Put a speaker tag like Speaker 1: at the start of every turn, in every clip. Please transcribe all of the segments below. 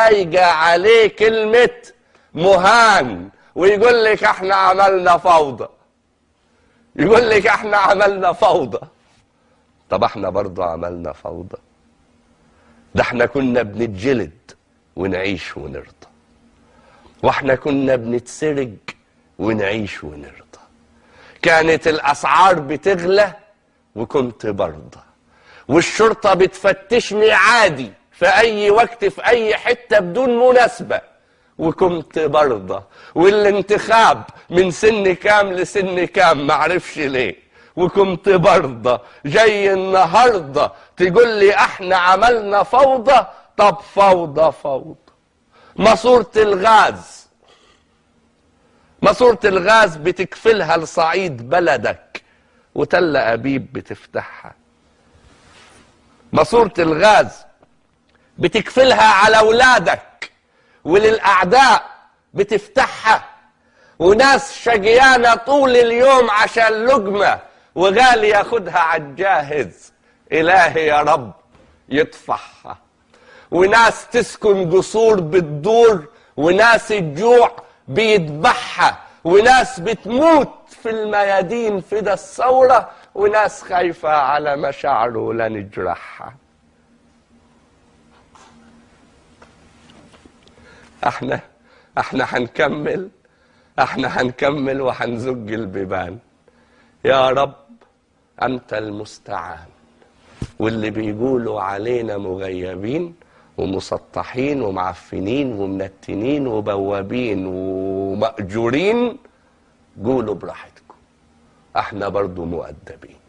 Speaker 1: لايقة عليه كلمة مهان، ويقول لك احنا عملنا فوضى، يقول لك احنا عملنا فوضى. طب احنا برضو عملنا فوضى؟ ده احنا كنا بنتجلد ونعيش ونرضى، واحنا كنا بنتسرق ونعيش ونرضى، كانت الأسعار بتغلى وكنت برضى، والشرطة بتفتشني عادي في أي وقت في أي حتة بدون مناسبة وكنت برضى، والانتخاب من سن كام لسن كام معرفش ليه وكنت برضى. جاي النهاردة تقول لي احنا عملنا فوضى؟ طب فوضى فوضى. ماسورة الغاز، ماسورة الغاز بتكفلها لصعيد بلدك وتل أبيب بتفتحها. ماسورة الغاز بتكفلها على أولادك وللأعداء بتفتحها، وناس شقيانة طول اليوم عشان لقمة وغالي ياخدها عالجاهز، إلهي يا رب يطفحها. وناس تسكن قصور بتدور، وناس الجوع بيذبحها، وناس بتموت في الميادين فدا الثورة، وناس خايفة على مشاعره لا نجرحها. احنا هنكمل، احنا هنكمل وهنزج البيبان. يا رب انت المستعان. واللي بيقولوا علينا مغيبين ومسطحين ومعفنين ومنتنين وبوابين ومأجورين، قولوا براحتكم، احنا برضو مؤدبين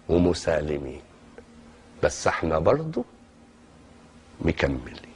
Speaker 1: ومسالمين، بس احنا برضو مكملين.